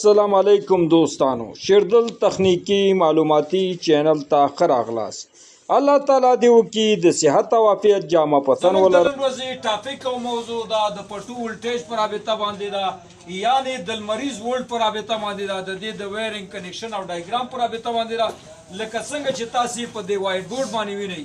السلام علیکم دوستانو، شیردل تخنیکی معلوماتي چینل ته ښه راغلاست. الله تعالی دې وکړي د صحت او عافیت جامه په تن زموږ د ولرئ. نن ورځې ټاپک او موضوع دا د پټو ولټیج پر رابطه باندې ده، یعنی د لمریز ولټ پر رابطه باندې ده، د دې د وایرینګ کنیکشن او ډایګرام پر رابطه باندې ده. لکه څنګه چې تاسو په دې وایټ بورډ باندې وینئ،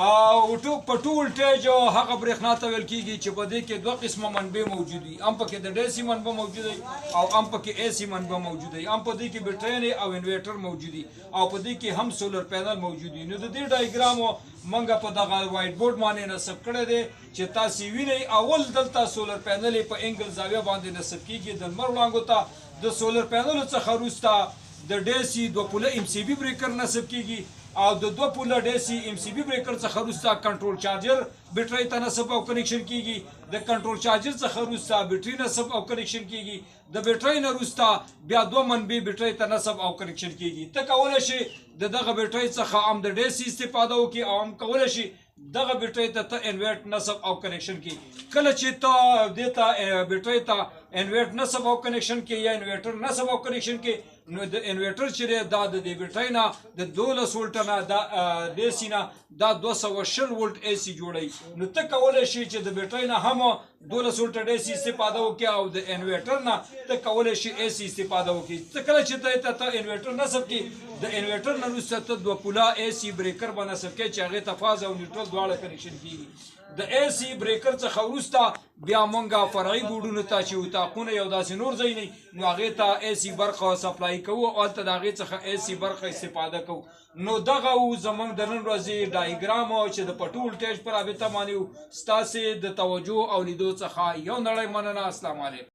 او پټو ولټیج هغه برېښنا ته ویل کېږي چې په دې کې دوه قسمه منبع موجود وي، هم پکې د ډي سي منبع موجود وي او هم پکې ای سي منبع موجود وي، هم په دې کې بیټرۍ او انورټر موجود وي او په دې کې هم سولر پینل موجود وي. نو د دې ډایګرام موږ په دغه وایټ بورډ باندې نصب کړی دی چې تاسې وینئ. اول دلته سولر پینل په انګل زاویه باندې نصب کېږي د لمر وړانګو ته. د سولر پینلو څخه وروسته د ډي سي دوه پوله ام سي بي بریکر نصب کېږي او د دوه پوله ډي سي ام سي بي بریکر څخه وروسته کنټرول چارجر بیټرۍ ته نصب او کنیکشن کېږي. د کنټرول چارجر څخه وروسته بیټري نصب او کنیکشن کېږي. د بیټرۍ نه وروسته بیا دوه منبع بیټرۍ ته نصب او کنیکشن کېږي. ته کولی شې د دغه بیټرۍ څخه هم د ډي سي استفاده وکړي او هم کولی شې دغه بیټرۍ ته ته انورټ نصب او کنیکشن کړي. کله چې ته دې ته بیټرۍ ته انورټ نصب او کنیکشن کړي یا انورټر نصب او کنیکشن کړي، نو د انورټر چې دی دا د دې بیټرۍ نه د 12 ولټه نه دا ډي سي نه دا 220 ولټ ای سي جوړوي. نو ته کولی شې چې د بیټرۍ نه هم 12 ولټه ډي سي استفاده وکړې او د انورټر نه ته کولی شې ای سي استفاده وکړې. ته کله چې ته انورټر نصب کړې، د انورټر نه وروسته ته دوه پوله ای سي بریکر به نصب کړې چې هغې ته فاز او نیوټرل دواړه کنیکشن کېږي. د ای سي بریکر څخه وروسته بیا مونږه فرعي بورډونو ته چې اتاقونه یو داسې نور ځای نه، نو هغې ته ای سي برخه سپلای کوو او هلته د هغې څخه ای سي برخه استفاده کوو. نو دغه و زمونږ د نن ورځې ډایګرام چې د پټو ولټیج پر رابطه باندې و. ستاسې د توجه او لیدو څخه یو نړۍ مننه. السلام علیکم.